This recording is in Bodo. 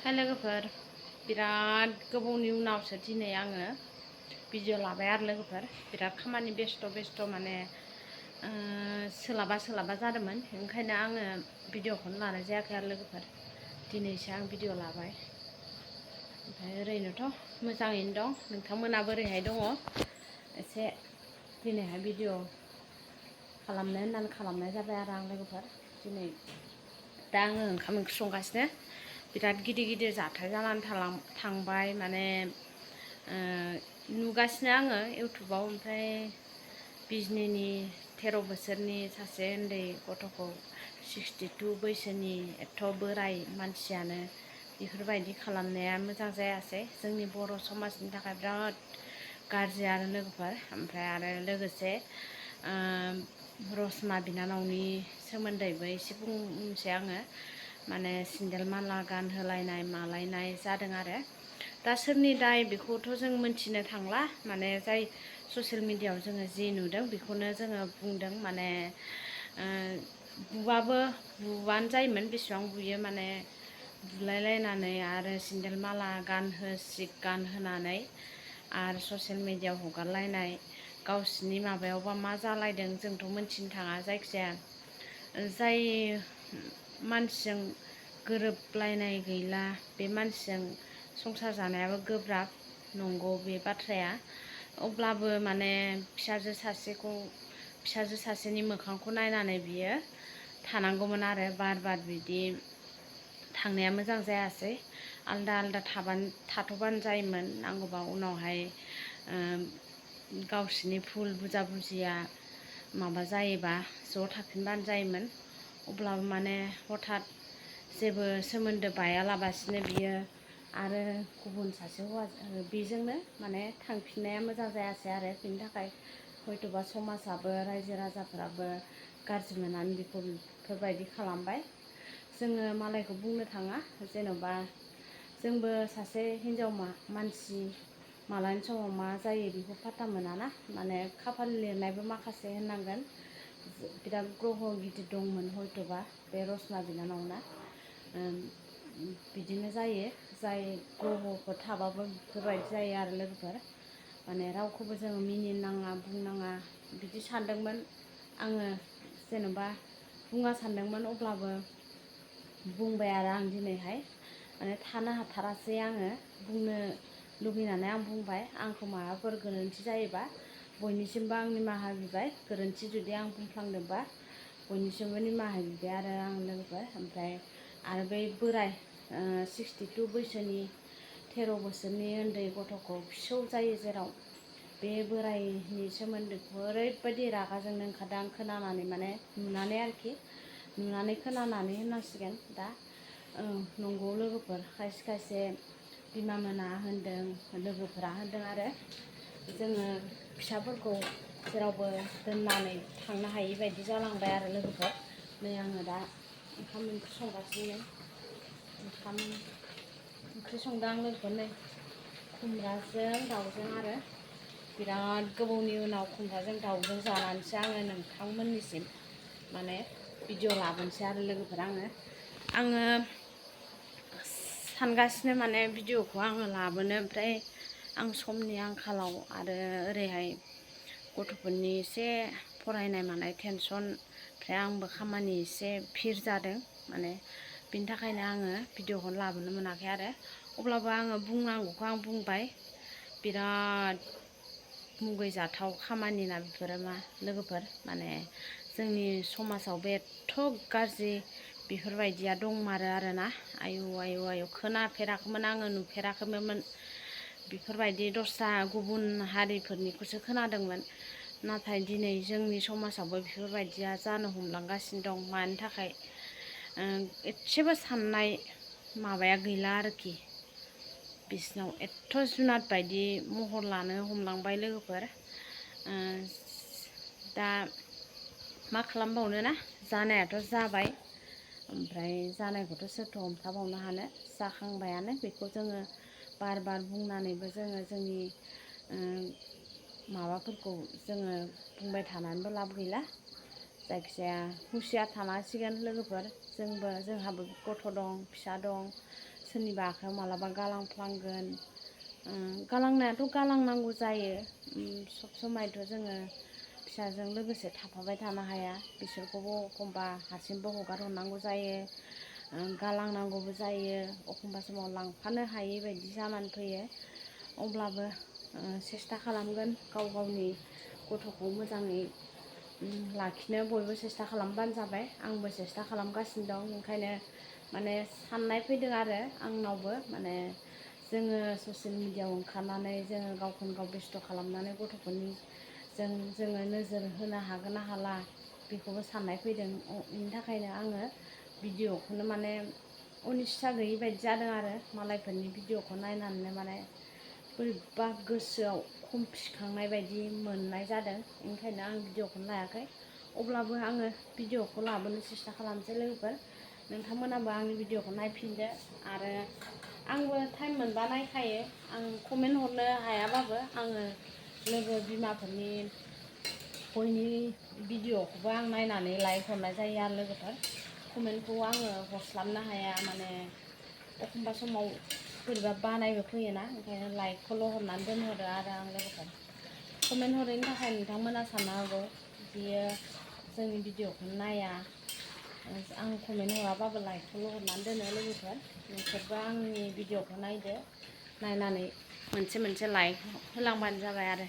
हाय लोगोफोर बिराद गोबावनि उनावसो दिनै आङो भिडिअ लाबाय आरो लोगोफोर बिराद खामानि बेस्थ' माने सोलाबा जादोंमोन ओंखायनो आङो भिडिअखौनो लानाय जायाखै आरो लोगोफोर दिनैसो आं भिडिअ लाबाय। ओमफ्राय ओरैनोथ' मोजाङैनो दं, नोंथांमोना बोरैहाय दङ? एसे दिनैहाय भिडिअ खालामनो होननानै खालामनाय जाबाय आरो आं लोगोफोर दिनै दा आङो ओंखाम ओंख्रि संगासिनो। बिराद गिदिर जाथाय जानानै थांबाय माने नुगासिनो आङो इउटुबाव। ओमफ्राय बिजनीनि 13 बोसोरनि सासे उन्दै गथ'खौ 62 बैसोनि एथ' बोराय मानसियानो बेफोरबायदि खालामनाया मोजां जायासै, जोंनि बर' समाजनि थाखाय बिराद गाज्रि आरो लोगोफोर। ओमफ्राय आरो लोगोसे रसमा बिनानावनि सोमोन्दैबो एसे बुंनोसै आङो। माने सिन्देल माला गानहोलायनाय मालायनाय जादों आरो दा सोरनि दाय बेखौथ' जों मोनथिनो थांला, माने जाय ससियेल मिडियायाव जोङो जि नुदों बेखौनो जोङो बुंदों। माने बुबानो जायोमोन, बेसेबां बुयो माने बुलायलायनानै आरो सिन्देल माला गानहोनानै आरो ससियेल मिडियायाव हगारलायनाय गावसिनि माबायावबा मा जालायदों जोंथ' मोनथिनो थाङा। जायखिजाया जाय मानसिजों गोरोबलायनाय गैला बे मानसिजों संसार जानायाबो गोब्राब नंगौ बे बाथ्राया। अब्लाबो माने फिसाजो सासेनि मोखांखौ नायनानै बियो थानांगौमोन आरो बार बिदि थांनाया मोजां जायासै। आलदा थाथ'बानो जायोमोन, नांगौबा उनावहाय गावसिनि भुल बुजिया माबा जायोबा ज' थाफिनबानो जायोमोन। अब्लाबो माने हठात जेबो सोमोन्दो बायालाबासिनो बियो आरो गुबुन सासे हौवा बेजोंनो माने थांफिननाया मोजां जायासै आरो बिनि थाखाय हयथ'बा समाजाबो रायजो राजाफ्राबो गाज्रि मोननानै बेफोरबायदि खालामबाय। जोङो मालायखौ बुंनो थाङा, जेन'बा जोंबो सासे हिन्जाव मानसि मालानि समाव मा जायो बेखौ फात्ता मोनाना। माने खाफाल लिरनायबो माखासे होननांगोन, बिराद ग्रह गिदिर दंमोन हयथ'बा बे रसना बिनानावना। बिदिनो जायो, जाय ग्रहफोर थाबाबो बेफोरबायदि जायो आरो लोगोफोर। माने रावखौबो जोङो मिनिनो नाङा बुंनाङा बिदि सानदोंमोन आङो, जेन'बा बुङा सानदोंमोन अब्लाबो बुंबाय आरो आं दिनैहाय माने थानो हाथारासै आङो, बुंनो लुगैनानै आं बुंबाय। आंखौ माबाफोर गोरोन्थि जायोबा बयनिसिमबो आं निमाहा बिबाय, गोरोन्थि जुदि आं बुंफ्लांदोंबा बयनिसिमबो निमाहा बिबाय आरो आं लोगोफोर। ओमफ्राय आरो बै बोराय 62 बैसोनि 13 बोसोरनि उन्दै गथ'खौ फिसौ जायो जेराव, बे बोरायनि सोमोन्दोखौ ओरैबायदि रागा जोंनो ओंखारदों आं खोनानानै, माने नुनानै खोनानानै होननांसिगोन दा। नंगौ लोगोफोर, खायसे बिमा मोना होनदों, लोगोफोरा होनदों आरो जोङो फिसाफोरखौ जेरावबो दोननानै थांनो हायि बायदि जालांबाय आरो लोगोफोर। नै आङो दा ओंखाम ओंख्रि संगासिनो, ओंखाम ओंख्रि संदों आं लोगोफोर। नै खुमब्राजों दाउजों आरो बिराद गोबावनि उनाव खुमब्राजों दाउजों जानानैसो आङो नोंथांमोननिसिम माने भिडिअ लाबोनोसै आरो लोगोफोर। आङो सानगासिनो माने भिडिअखौ आङो लाबोनो, ओमफ्राय आं समनि आंखालाव आरो ओरैहाय गथ'फोरनि एसे फरायनाय मानाय टेनसन, ओमफ्राय आंबो खामानि एसे भिर जादों माने बिनि थाखायनो आङो भिडिअखौनो लाबोनो मोनाखै आरो। अब्लाबो आङो बुंनांगौखौ आं बुंबाय। बिराद मुगैजाथाव खामानि ना बेफोरो मा लोगोफोर, माने जोंनि समाजावबो एथ' गाज्रि बेफोरबायदिया दंमारो आरोना। आयु खोनाफेराखैमोन आङो, नुफेराखैमोन बेफोरबायदि। दस्रा गुबुन हारिफोरनिखौसो खोनादोंमोन, नाथाय दिनै जोंनि समाजावबो बेफोरबायदिया जानो हमलांगासिनो दं। मानि थाखाय एसेबो साननाय माबाया गैला आरोखि, बिसिनाव एथ' जुनाद बायदि महर लानो हमलांबाय लोगोफोर। दा मा खालामबावनो ना, जानायाथ' जाबाय, ओमफ्राय जानायखौथ' सोरथो हमथाबावनो हानो, जाखांबायानो। बेखौ जोङो बार बुंनानैबो जोङो जोंनि माबाफोरखौ जोङो बुंबाय थानानैबो लाब गैला। जायखिजाया हुसियार थानांसिगोन लोगोफोर। जोंहाबो गथ' दं, फिसा दं, सोरनिबा आखायाव मालाबा गालांफ्लांगोन गालांनायाथ' गालांनांगौ जायो सब समायथ' जोङो फिसाजों लोगोसे थाफाबाय थानो हाया बिसोरखौबो एखमबा हारसिंबो हगार हरनांगौ जायो गालांनांगौबो जायो एखमबा समाव लांफानो हायै बायदि जानानै फैयो अब्लाबो सेस्था खालामगोन गाव गावनि गथ'खौ मोजाङै लाखिनो बयबो सेस्था खालामबानो जाबाय आंबो सेस्था खालामगासिनो दं ओंखायनो माने साननाय फैदों आरो आंनावबो माने जोङो ससियेल मिडियायाव ओंखारनानै जोङो गावखौनो गाव बेस्थ' खालामनानै गथ'फोरनि जोङो नोजोर होनो हागोन ना हाला बेखौबो साननाय फैदों बेनि थाखायनो आङो भिडिअखौनो माने अनिस्सा गैयै बायदि जादों आरो मालायफोरनि भिडिअखौ नायनानैनो माने बोरैबा गोसोआव खमफिखांनाय बायदि मोननाय जादों ओंखायनो आं भिडिअखौनो लायाखै अब्लाबो आङो भिडिअखौ लाबोनो सेस्था खालामसै लोगोफोर नोंथांमोनाबो आंनि भिडिअखौ नायफिनदो आरो आंबो टाइम मोनबा नायखायो आं कमेन्ट हरनो हायाबाबो आङो लोगो बिमाफोरनि बयनि भिडिअखौबो आं नायनानै लाइक हरनाय जायो आरो लोगोफोर कमेन्टखौ आङो हरस्लाबनो हाया माने एखमबा समाव बोरैबा बानायबो फैयोना ओंखायनो लाइकखौल' हरनानै दोनहरो आरो आं लोगोफोर कमेन्ट हरैनि थाखाय नोंथांमोना साननो हागौ बियो जोंनि भिडिअखौ नाया आं कमेन्ट हराबाबो लाइकखौल' हरनानै दोनो लोगोफोर नोंसोरबो आंनि भिडिअखौ नायदो नायनानै मोनसे लाइक होलांबानो जाबाय आरो